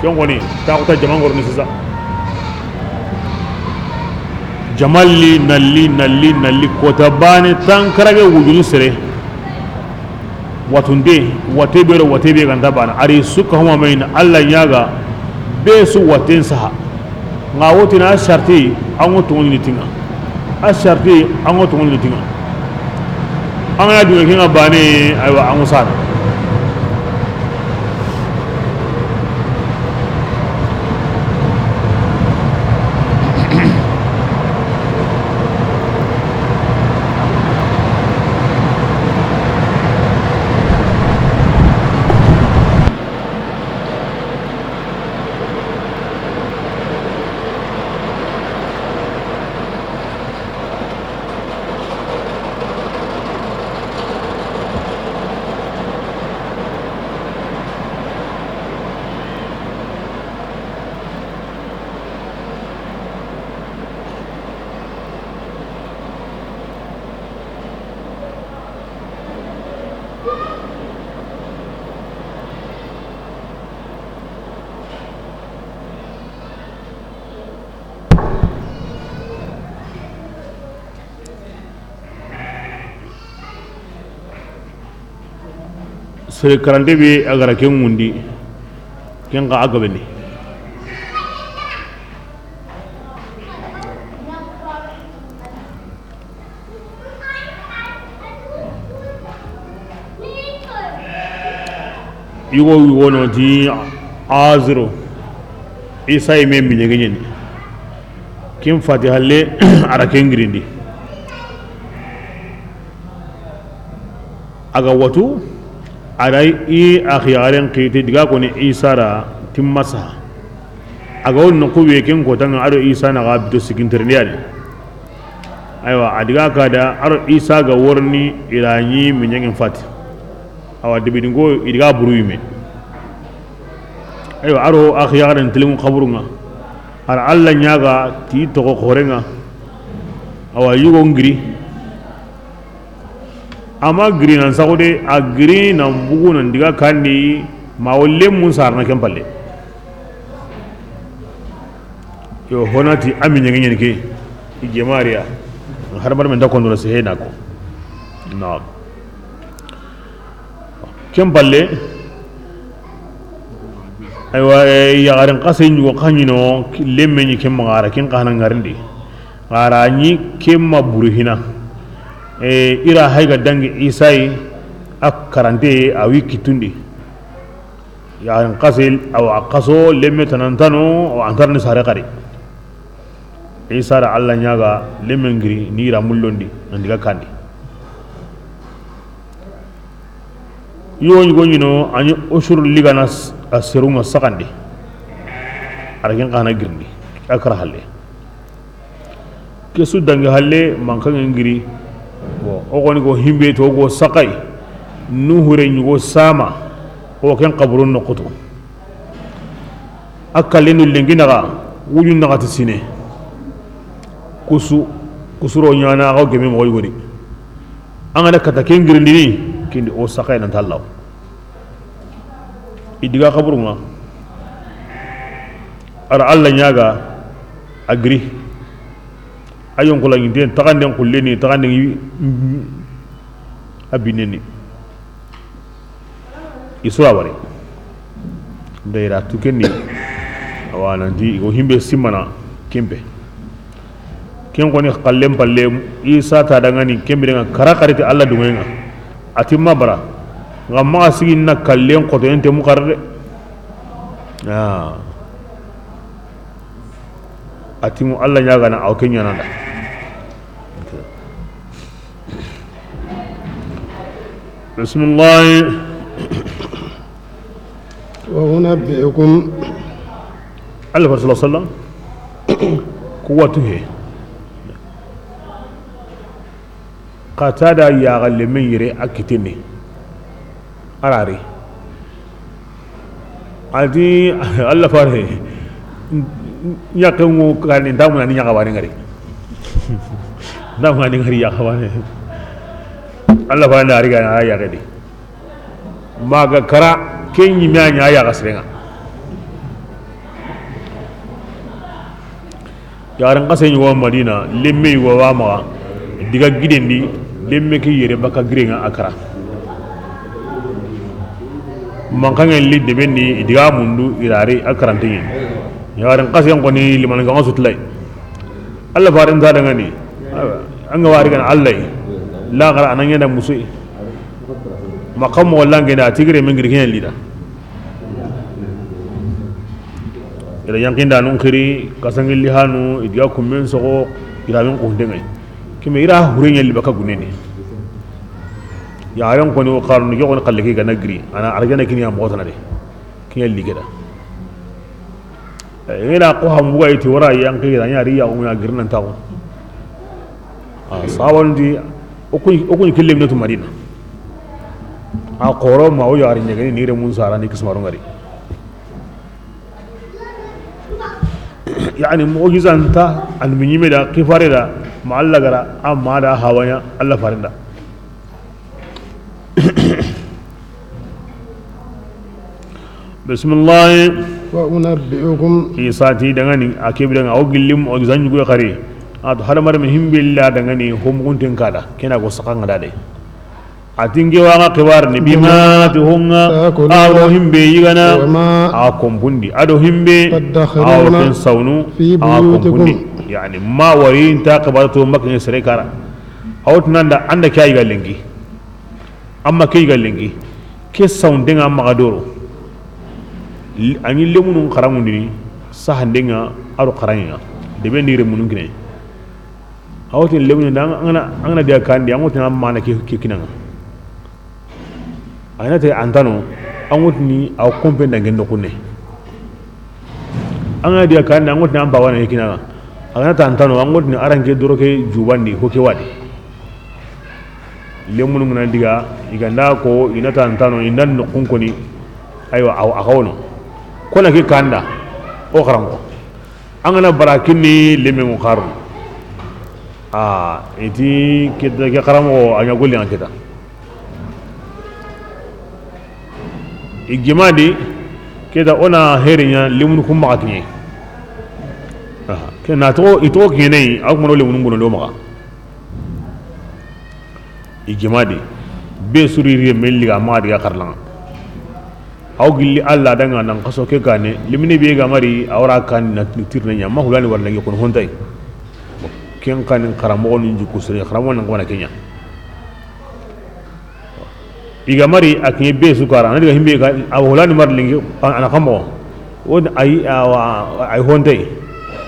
ke ngoni ta ko ta jaman gorni sisa jamalli nalli nalli nalli kota bane tan karage wujunu sere watunde wate bero wate be ganta bana ari suka huma main Allah nyaga be su waten saha nga woti na sharti an woto ngoni tinga a sharti an woto ngoni tinga an ya dun kinga bane aywa an usana Sere karande be agara ken wundi ken ga agabeni yugo yugo no ti azro isa ime minyege nyeni ken fatiha le ara ken girindi aga watu arai i akhyaren qiti diga ko ni isa ra timmasa aga on no kuwe ken ko tan aro isa na ga bito sikintirniya ne aywa adiga ka da aro isa ga worni irani minyengen fati awa dibidingo idiga buru yime aywa aro akhyaren tilmu khaburunga ar alla nyaga ti to ko khorenga awa yugo ngiri ama green an sagode a green an bugu nan diga kandi ma wolle mun sarna ken palle yo honati ami nyenge nyenge ke ijemaria har bar men da kondo se hena ko Naam ken palle aywa yagarin qase ñugo xañino lemme ñi ken magara ken xana ngarindi ngara ñi ken ma buruhina ira hayga dangi isai ak karante awi kitundi yagarin qase aw qaso lemme tanantano aw antarni sare qari isa ra alla ñaga lemme ngiri ni ira mullondi andiga kandi yoñi goñino añi usur ligana a serunga sakandi araken xana girndi akara halle ke su dangi halle mankange ngiri bo o goni go himbe to go sakay nuhure ñugo sama o ken qabrun noqutu akkalenu lengi naxa wuñu naxati sine kusu kusuro ñana xaw geme moxoy godi angana kata ke ngirindini kindi o sakay nan tallaw idiga xaburunga ara alla ñaga agri ayon ko lañi den taxanden xulleni taxanden a bineni isura wari ndayra tukenni awa nanti o himbe simmana kempe ken koni xallen palle isa ta dangani kembe nga kara karite alla dungenga atimma bara nga ma sigin na kallen qoto ente mu karde ah atimu alla nyaga na aw kenya nanda bismillah wa unabbiukum Allah sallallahu alaihi wasallam kuwatuhe qatada ya galle men yire akitini arari adi alla fare ñakengu kan ndamuna ni ñaka wani ngari ndamuna ni ngari yaka wani alla fare ndari ga ya gadi maga kara kenyi mi anya ya gasrenga yaran kase ni wa madina lemme wa wa ma diga gidendi lemme ke yere baka girenga akara mankange li debenni diga mundu irari akarante yin yaran kase ko ni liman ga sutlay alla farin ta daga ni an ga wari gan alla la gara anan yana musu maqam wala ngena tigre min girken lida ila yankinda nun khiri kasangil lihanu idiga kummen sogo ira min ko ndengai kime ira hurenya libaka gunene yaran ko ni o qarnu yogon qalle ke ganagri ana arjana kini am gotana de kinya ligeda ila ko ham buga iti wara yanki da nyari ya umya girnan tawo a sawandi okun kille minatu madina a qoro ma o yari nyegani ni re mun sara ni kismaru ngari yani mu'jizanta an minyime da kifare da ma Allah gara amma da hawanya Allah farinda bismillah wa unabbiukum isati dangani akebi danga o gillim o zanyu go khari ado hadamar min himbilla dangani hom gunten kada kena go sakanga dade atinge wanga kibar ni bima tuhunga ado himbe yigana a kombundi ado himbe aw ten sawnu a kombundi yani ma warin ta kibaratu makin sere kara awt nanda anda kay galengi amma kay galengi ke sawndenga magadoro ani lemunu kharamundini sahandenga aro kharanga debe ndire munun kine awt lemunu ndanga angana angana dia kandi angot na mana ke kinanga ana te antano angot ni aw kompenda ngendo kunne anga dia kandi angot na ambawana ke kinanga ana ta antano angot ni aranke doroke jubandi ko ke wadi lemunu ngana diga iganda ko inata antano indan no kunkoni aywa aw akawno kona ke kanda o karanko angana barakini lemme mo karun ah iti ke karamo anya golli an keta igimadi keda ona herinya lemunu kumma katinye ah ke na to ito kene aw mo lemunu ngono lo maka Ijimadi be suriri melli ga ma diga karlanga aw gilli alla danga nan kaso ke gane limini be ga mari awra kan na tirne nya ma hulani walla ngi kon hontay ken kan karamo ni juku sere karamo nan gona kenya iga mari akin be su kara na diga himbe ga aw hulani mar lingi ana kamo won ay awa ay hontay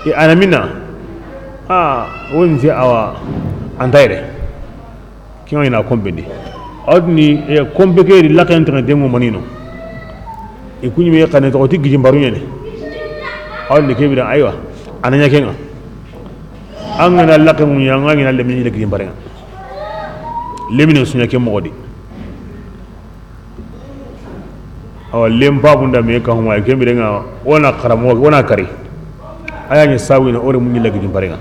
e ana minna a won si awa antayre kin ina kombendi adni e kombe ke ri lakan tan demo manino e kunyi me kane to ti gijim baru nyene adni ke bi da aywa ananya kenga an ngana lakan mun ya ngana lemini le gijim barenga lemini sunya ke mogodi awa lem babunda me ka huma ke bi nga ona karamo ona kari aya ni sawina ore mun le gijim barenga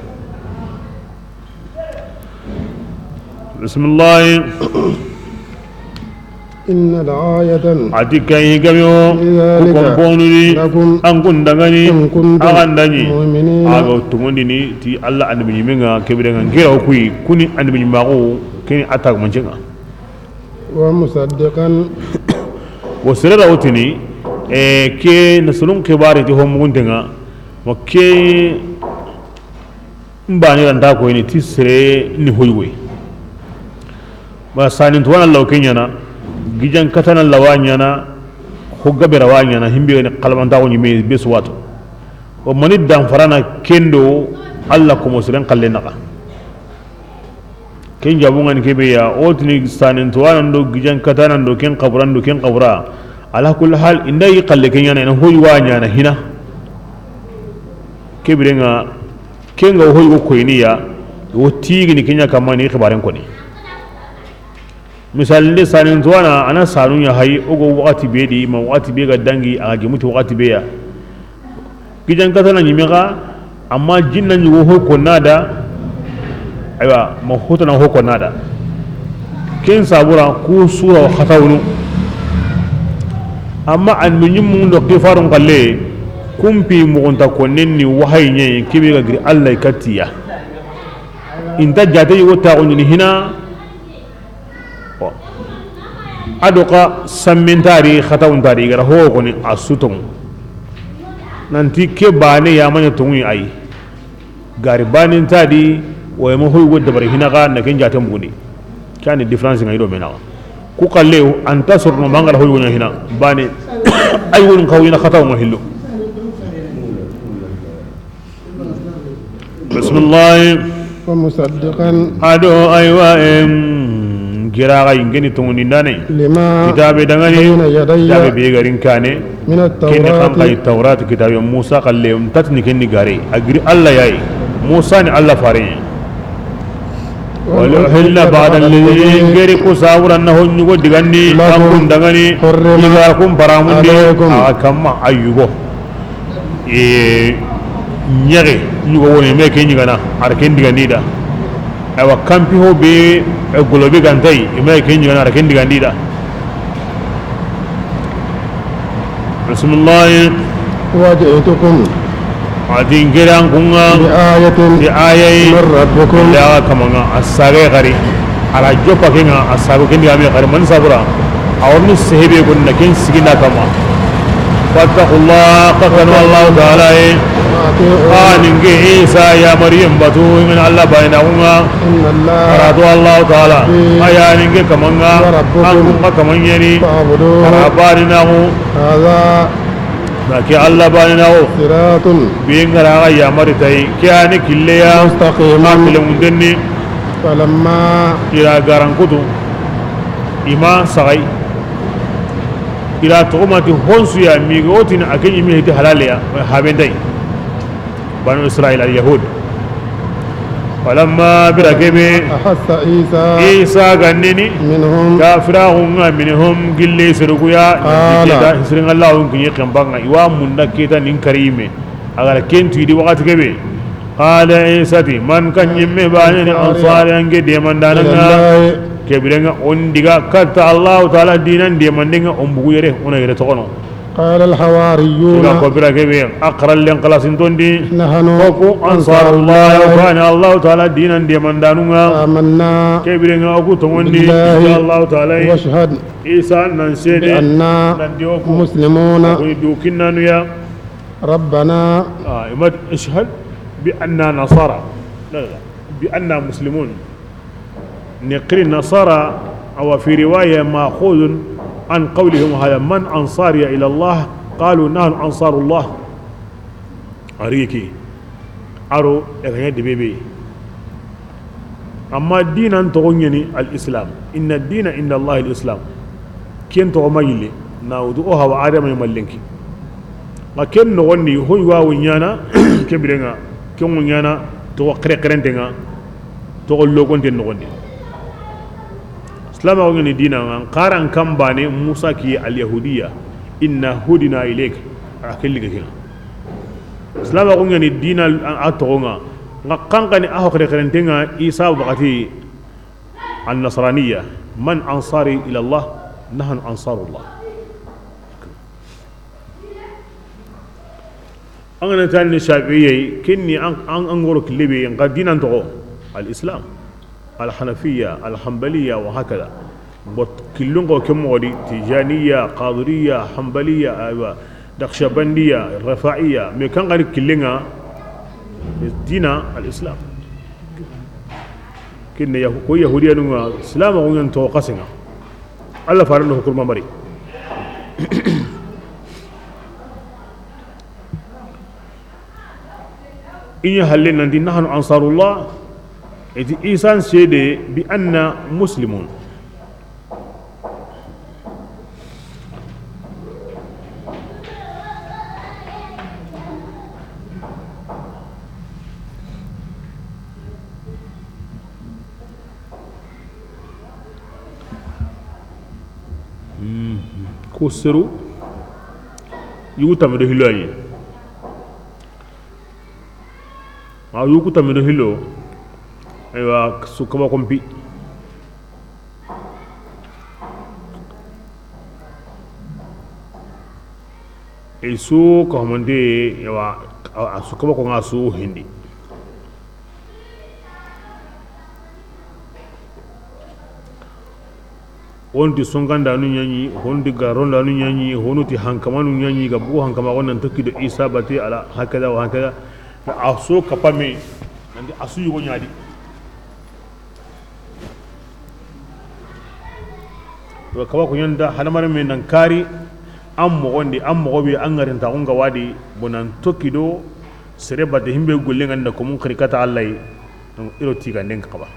bismillah إن الآية أتيك يجمعو كومبوني أنكون دعاني أغنداني أغو تموني تي الله أن بنيمنا كبيرنا كيرا وكوي كوني أن بنيماغو كني أتاك منشنا ومصدقا وسرر أوتني كي نسلون كبار تهم مونتنا وكي مباني رانتا كويني تسري نهوي ما سانين توانا لو كينيانا gijan katana lawanyana hoggabe rawanyana himbe ne qalbanta woni me be suwato o mani dan farana kendo alla ko mosiren qalle naqa ken jabungan kebe ya otni sanin tuwanan do gijan katana do ken qabran do ken qabra ala kulli hal inda yi qalle kenyana ina hoy wanyana hina kebirenga kenga hoy ko koyniya wo tigini kenya kamani khibaren koni misal de sanin tuwana ana sanun ya hay ogo wakati be di ma wakati be ga dangi aga gemuti wakati be ya gijan katana nyimega amma jinnan yugo ho ko nada aywa ma hotana ho ko nada ken sabura ku sura wa khatawnu amma an min do kifarun qalle kumpi mugunta ko nenni wahay nye kibe ga gri Allah katiya inta jate yugo ta ni hina adoka sammentari khatawuntari gara ho ko ni asuton nanti ke bane ya manya tungi ai gari banin tadi wa ma hoy wodda bare hinaga na ken jate muguni kani difference ngai do mena ku kalle anta sorno mangara hoy wona hina bane ay won kawina khataw mo hillo bismillah wa musaddiqan ado aywa giraga ingeni tunguni ndane kitabe dangani kitabe be garin kane kene kan kay tawrat kitabe Musa kalle tatni kenni gare agri Allah yayi Musa ni Allah fare wala hilla ba'da alladhi gari ku sawran na honyu go diganni akun dangani iga kun paramundi akamma ayugo e nyere nyugo woni me kenyi gana ar ken digandi da aywa kampi ho be golobe gantai imay kenyi gana ar ken digandi da bismillah wajitukum adin giran kunga bi ayatin bi ayayi min rabbikum ya kamanga asare gari ala jopa kenga asago kendi ame gari man sabura awni sehebe gunna ken sigina kama fattaqullah qatan wallahu ta'ala aninge Isa ya Maryam batu min Allah bayna kunga inna Allah aradu Allah ta'ala ayaninge kamanga ankunga kamanyeni arabarinahu hadha لكن الله بانه صراط بين غرا يا مرتي كان كليا مستقيم مندني فلما الى غران كتو إما سغي إلى تقومتي هونسيا ميغوتين أكيد ميهتي حلاليا هابندي بنو إسرائيل اليهود فلما بركبه أحس عيسى عيسى غنني منهم كافرهم منهم قلي سرقيا سرق الله كني قنبان يوا من كيتا نين كريمه اغار كنت يدي وقت كبي قال عيسى من كان يمي باني انصار انغي ديمن دانغا كبيرنا اون ديغا كات الله تعالى دينان ديمن ديغا ام بوغ يره اون يره تخونو قال الحواريون كبيرة كبير أقرأ لنقلاس تندي نحن أنصار الله وكان الله تعالى دينا دي من دانونا آمنا كبير أكو تمندي الله تعالى واشهد إيسا ننسيني بأننا مسلمون دوكنا نيا ربنا اشهد بأننا نصارى لا لا بأننا مسلمون نقر النصارى أو في رواية مأخوذ عن قولهم هذا من أنصاري إلى الله قالوا نحن أنصار الله أريكي أرو إغنى بيبي أما الدين أن تغنيني الإسلام إن الدين عند الله الإسلام كين تغميلي ناودوها وعدم يملنكي لكن نغني هو ونيانا كبيرنا كم ونيانا تو قرق قرنتنا تو لوكون تنغني اسلام غني دينا قارن كم باني موسى كي اليهودية إن هدنا إليك أكل لك هنا اسلام غني دينا أتغنى قنقني أهو قرنتنا إيسا بغتي النصرانية من أنصاري إلى الله نحن أنصار الله أنا تاني الشافعية كني أنغرك الليبي قد دينا تغو الإسلام الحنفية الحنبلية وهكذا كلهم كم غدي تيجانية قادرية حنبلية أيوة دخشبندية رفاعية مكان غير كلنا دينا الإسلام كنا يهودية نوع إسلام غنيان توقسنا الله فارنه كل ما مري إن هلنا نحن أنصار الله إذا إنسان سيدي بأن مسلمون كسروا يوتامدو هلوي ما يوتامدو هلو أيوة سكما كمبي إيسو كهمندي أيوة سكما كونغاسو هندي honti songanda nu nyanyi honti garonda nu nyanyi honuti hankama nu nyanyi ga bu hankama wannan tokkido Isa bati ala hakada wa hakada aso kapame nandi asu yugo nyaadi wa kaba ko nyanda hanamare men nan kari am mo gondi am mo gobi an ngarin ta gonga wadi bonan tokkido sere bate himbe golle nganda ko mun kharikata Allah donc iro tiga nden kaba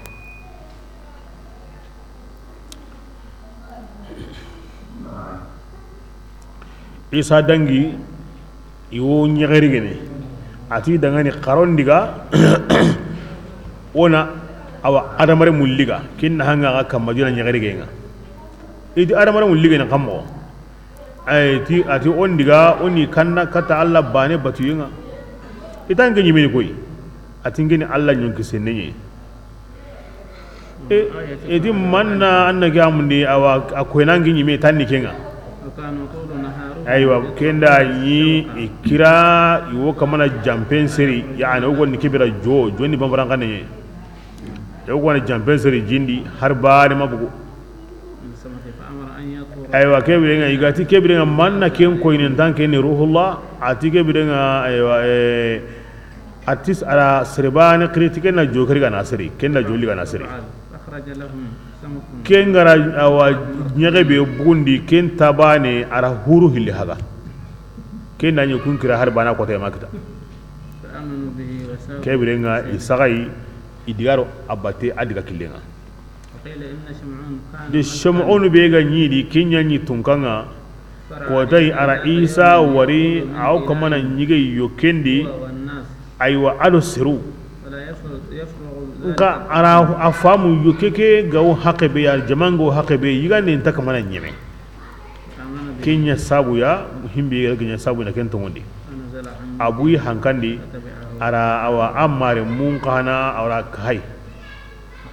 Isa dangi iwo nyegeri gene ati dangani qaron diga ona awa adamare mulliga kinna hanga ga kamajuna nyegeri genga idi adamare mulliga na kammo ay ti ati on diga oni kanna kata Allah bane batuyinga itan genyi meni koy ati ngeni Allah nyonki senenye e idi manna annagi amundi awa akoyna ngi nyime tanni kenga aywa kenda yi ikira iwo kamana jampen seri yani ogo ni kibira jo joni bambaran kanne yogo na jampen seri jindi har baare mabugo aywa kebirenga igati kebirenga manna ken koynen tan ken ruhullah ati kebirenga aywa atis ala sirbani kritike na jokari ga nasiri ken na joli ga nasiri ken gara awa nyege be bundi ken tabane ara huru hilli haga ken na nyukun kira har bana ko te makita kebirenga isagai idigaro abate adiga killenga de shamun be ga nyidi kenya nyi tunkanga ko dai ara Isa wari aw kamana nyige yokendi aywa alo siru nka ara afamu yokeke gawo hakebe ya jamango hakebe yigane ntaka mana nyeme kenya sabu ya himbe kenya sabu na kento ngondi abuyi hankandi ara awa amare mun kana awra kai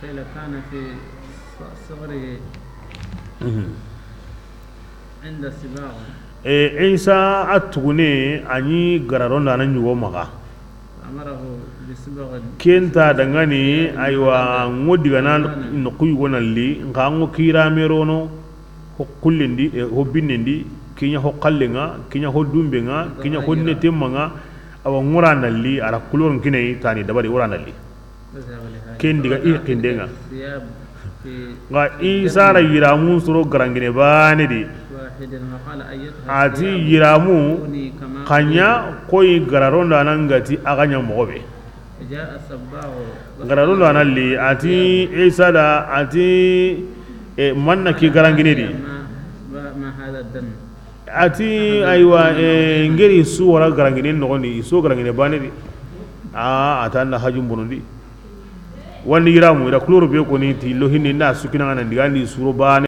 قيل كان في صغره عند سباع. Isa a tugune ani gararon da nan yugo maga kenta dangani aywa ngodi gana no kuyugo nalli nka ngo kira merono ho kullindi ho binnindi kinya ho kallenga kinya ho dumbenga kinya ho netemanga awa ngora nalli ala kulor kine tani dabari ora nalli ken diga i kindenga nga Isa ra yiramu soro garangine bane di ati yiramu kanya koy gararonda nangati aganya mogobe gararonda nalli ati Isa da ati manna ki garangine di ati aywa ngeri su wara garangine nogoni su garangine bane di a atanda hajum bonondi wani yiramu ira kuloro be ko ni ti lohinni na sukina nan diga ni suro bane.